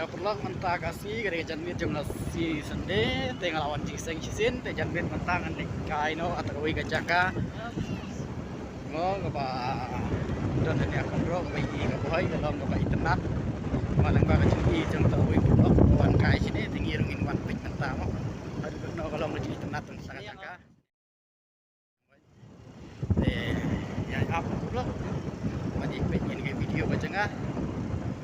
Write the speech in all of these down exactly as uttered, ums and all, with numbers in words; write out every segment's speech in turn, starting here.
Paralok, mynta ka sngi ka dei ka janmiet jong la sngi Sunday, te nga la wan jingseng shisien, te janmiet mynta ngan leit kai noh ha kawei ka jaka. Mo kaba don hangne ha khynroo kaba ïohi ka Bhoi, ka long kaba itynnad. Mo lyngba ka jingïohi jong uta uwei u paralok uba wan kai shane, te ngi ruh ngin wan peit mynta mo. Haduh katno ka long ka jingitynnad jong kata ka jaka. Te ïa ap u paralok. Wat ïa peit ïa kane ka video ka jong nga.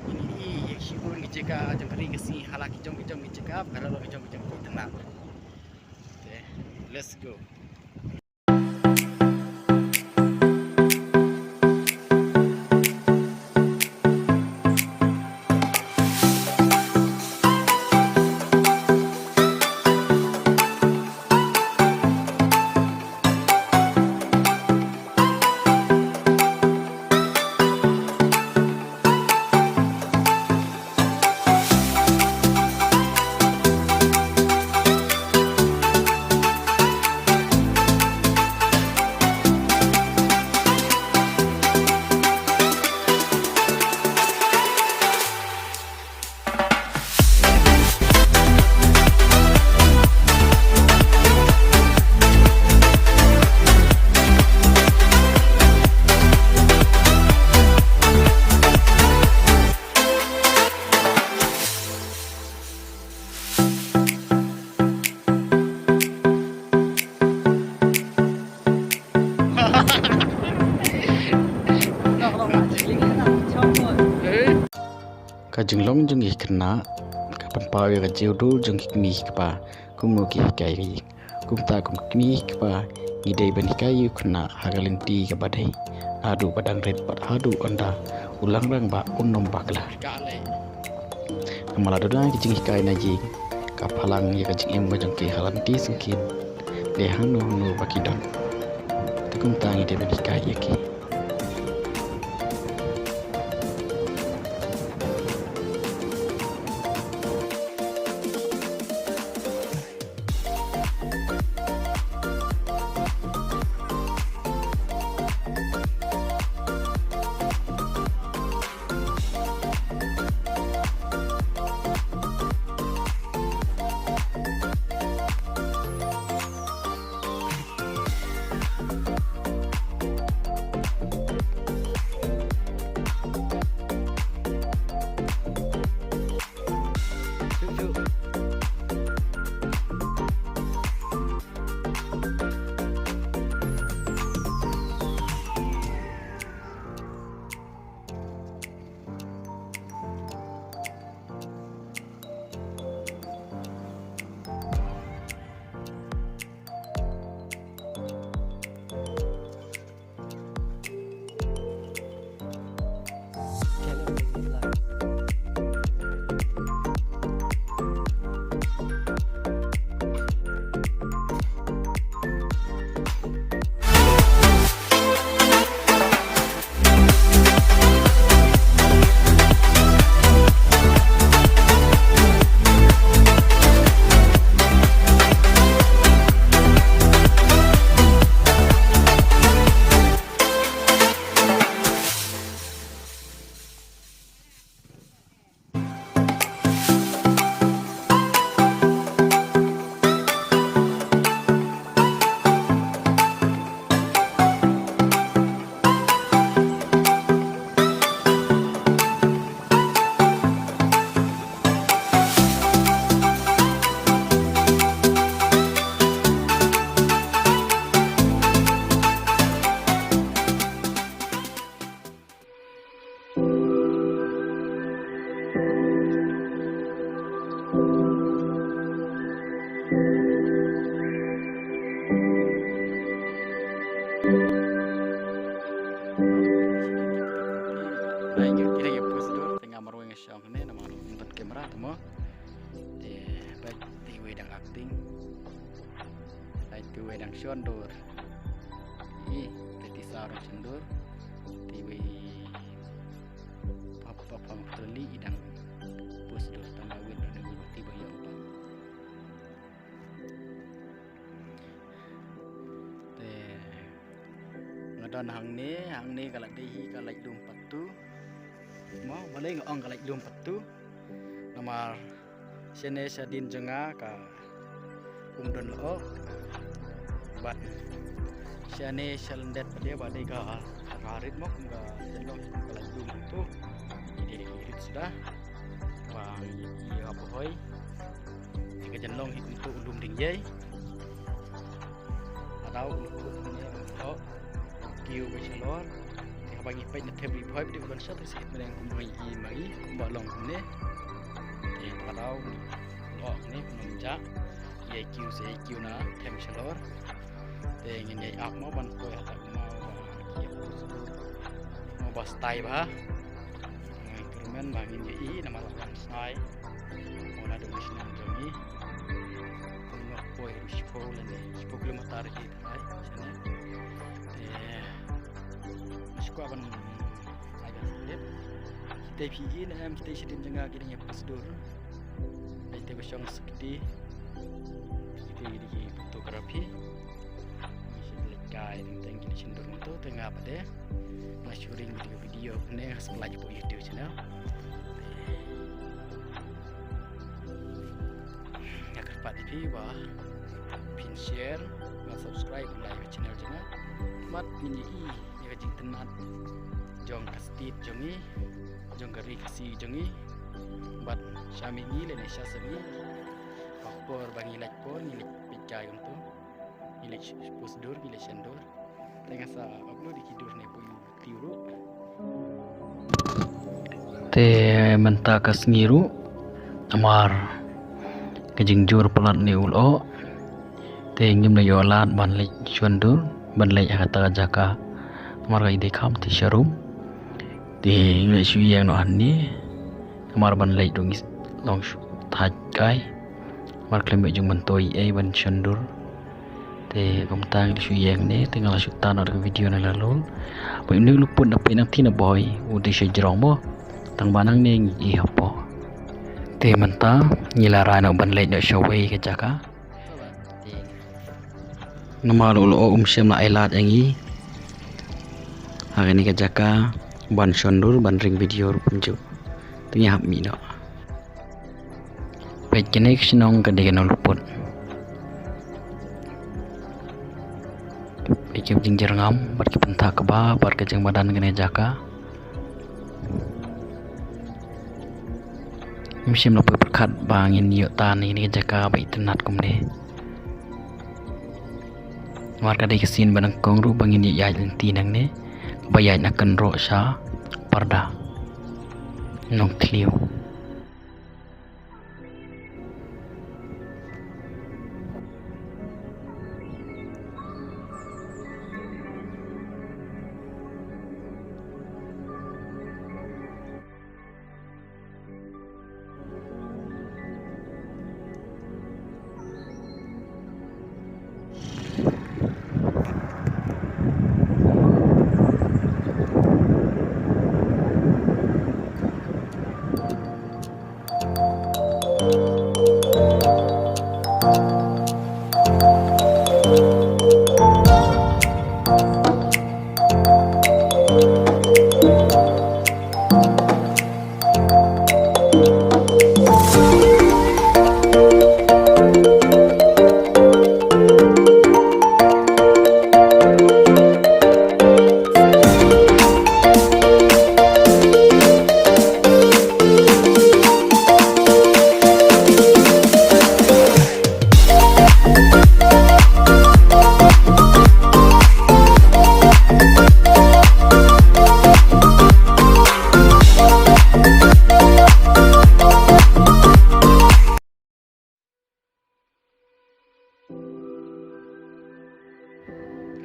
Ngin ïohi ïa shibun ki jaka jong ka ri ka sngi, ha la ki jong ki jong ki jaka, ha la ki jong ki jong ki jaka itynnad. Te let's go. Ka jinglong jong ki khynnah ka pynpaw ïa ka jingduh jong ki kmie ki kpa, kumno ki hikai ïa ki. Kumta kum ki kmie ki kpa ngi dei ban hikai ïa u khynnah ha ka lynti kaba dei, haduh ba dang rit bad haduh ynda u langrang ba un ym bakla. Namar lada don ki jinghikai na ïing, ka phalang ïa ka jingim ka jong ki ha lynti syngkien. Dei hangno hangno ba ki don, te kumta ngi dei ban hikai ïa ki. Ai ngi kine ngi post dur, te nga marwei nga shong ne namar ym don camera te mo. Te bad te wei dang acting. Ai te wei dang shon dur. Ih, te tisa dang shon dur. Te wei pap pap pam trali i dang post dur tang awit dang wei ti ba yong pam. Te nga don hangne, hangne ka la dei hi ka laitlum part two. Mo, balei nga ong ka laitlum part two? Na Namar shane shadien jong nga ka kum don lyoh. Bad shane shalyndet pat de ba dei ka, ka rit mo, kum ka jynlong hi kum ka la lum tu. Dei rit suda. Ba ïa ka pohoi. Ïa ka jynlong hi kum tu u lum ding ïei. Adaw u lum ne u lyoh. Kiew ba shalor. Te haba ngi peit na them ri bhoi ba dei u don sha te sahit mereng kum ngi i ma ngi kumba long kumne. Te haba daw u lyoh ne kum ngi ja. Ïa kiew sa ïa kiew na them shalor. Te ngin ïa ap mo ban poi hatai kumba ba ki ïa pus dur. Mo ba stai ba. Ngi kyrmen ba ngin ïa i namar la wan snai. Mo na dong shnong jong ngi. Kum ngi poi ruh shiphew lane shiphew kilometer ki. Ai, shane. Te, shuwa ban, ai, ban slip. Te phi i ne em, te shadien jong nga ki dang ïa pus dur. Ai, te ba shong sakti. Ki te ki photography. Shi leit kai ding teng ki shon dur ngan tu te nga pat de. Nga shu ring video video ne nga sa pynlait hapoh YouTube channel. Nga kyrpad ïa phi ba phin share, ban subscribe, ban like ka channel jong nga. Bad ngin ïa i ïa ka jingtynnat jong ka state jong ngi, jong ka ri Khasi jong ngi. Bad sha mihngi lane sha sngi. Ka por ba ngi lait por, ngi lait peit kai kumtu. Ngi leit pus dur, ngi leit shon dur. Te nga sa upload ïa ki dur ne poi Te mynta ka sngi ruh namar ka jingjur palat ne u lyoh. Te ngim da ïoh lad ban leit shon dur ban leit ha kata ka jaka. Namar ka i dei kham te sharum. Te ngim leit shu ïeng noh hangne. Namar ban leit ruh ngi long shu thait kai. Namar khlem ïoh jingmyntoi ei ban shon dur. Te kumta ngi la shu ïeng ne, te nga la shu tan ïa ka video na la lul. Ba ym dei luput na pynang ti na boi, u dei sha jrong mo. Tang ba nangne ngi i hapoh. Te mynta ngi la rai noh ban leit noh shawei ka jaka. Namar u lyoh um shym la ai lad ïa ngi ha kane ka jaka ban shon dur ban ring video ruh kumjuh. Te ngi hap mih noh. Peit kane ka shnong ka dei ka Nongluput. Dei ki jingjyrngam bad ki pynthak kba bad ka jingmadan kane ka jaka. Ngim shym la poi pyrkhat ba ngin ïoh tan ïa kane ka jaka ba itynnat kumne. Namar ka dei ka sien ba nyngkong ruh ba ngin ïaid lynti nangne, ba ïaid na kynroh sha Parda Nongthliew.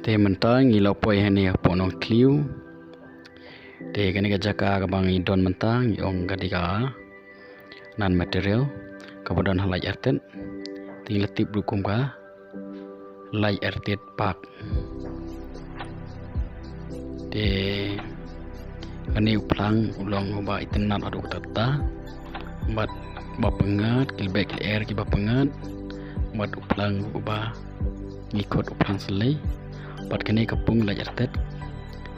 Te mynta ngi la poi hangne hapoh Nongthliew. Te kane ka jaka kaba ngi don mynta ngi ong ka dei ka Nan Material kaba don ha Laitartet. Te ngi la tip ruh kum ka Laitartet Park. Te kane u phlang u long uba itynnat haduh katta katta. Bad ba pyngngad, ki lbeh ki lyer kiba pyngngad. Bad u phlang uba ngi khot u phlang sylei. Bad kane ka pung Laitartet.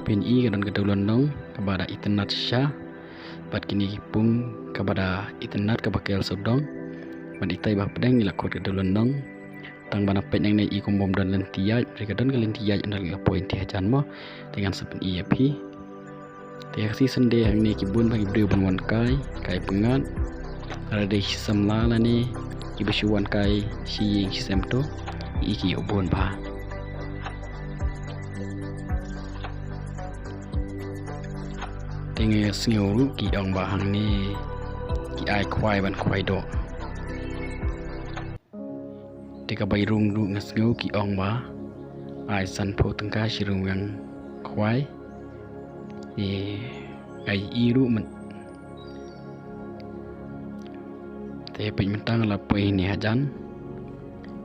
Phin i ka don ka dewlynnong kaba da itynnat shisha. Bad kine ki pung kaba da itynnad kaba kel sawdong. Bad itai ba pdeng ngi la khot ka dewlynnong. Tang ba na peit nangne i kum bym don lynti ïaid, hynrei ka don ka lynti ïaid ynda la poi lynti hajan mo. Te ngan sa pyni ïa phi. Te ha ka season de hangne ki bun bha ki briew ban wan kai, kai pyngngad. Lada dei ki samla lane kiba shu wan kai shi ïing shi sem to, i ki ïoh bun bha. Te nga sngew ruh ki ong ba hangne ki ai khwai ban khwai doh. Te kaba i rung ruh nga sngew ki ong ba ai sanphew tyngka shi rung weng khwai. Te ai i ruh man. Te peit mynta nga la poi ne hajan.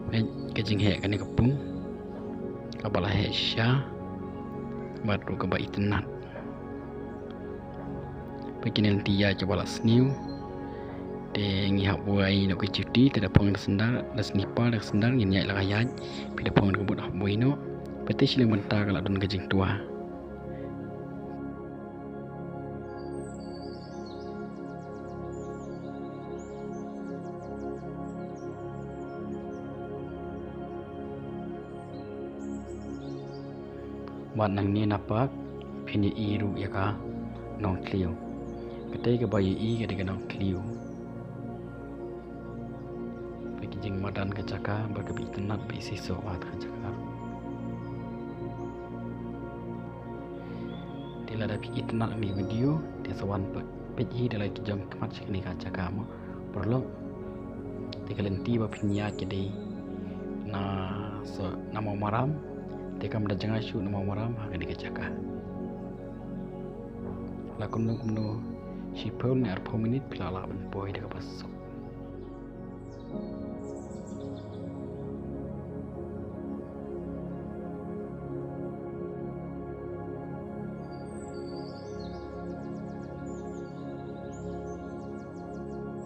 Peit ka jingheh kane ka pung kaba la heh shisha bad ruh kaba itynnad. Peit kine lynti ïaid kiba la sniew. Te ngi hap buh ïa ino ka juti, te da phong da ka sandar, da sniper da ka sandar ngin ïaid la ka ïaid. Phi da phong da ka boot hap buh ino. Peit te shilliang bynta ka la don ka jingtwa. Bad nangne na park phin ïohi ruh ïa ka nongthliew. Kata kaba ïohi ka dei ka nongthliew. Ba ki jingmadan ka jaka bad kaba itynnad ba i seisoh bad ka jaka. Te lada phi itynnad ïa kane ka video te sa wan peit hi da la ki jong khmat sha kane ka jaka mo. Paralok, te ka lynti ba phin ïaid ka dei na, so, na Mawmaram. Te kam da jngai shuh na Mawmaram ha kane ka jaka. La kumno kumno shiphew ne arphew minit phi la lah ban poi da kaba suk.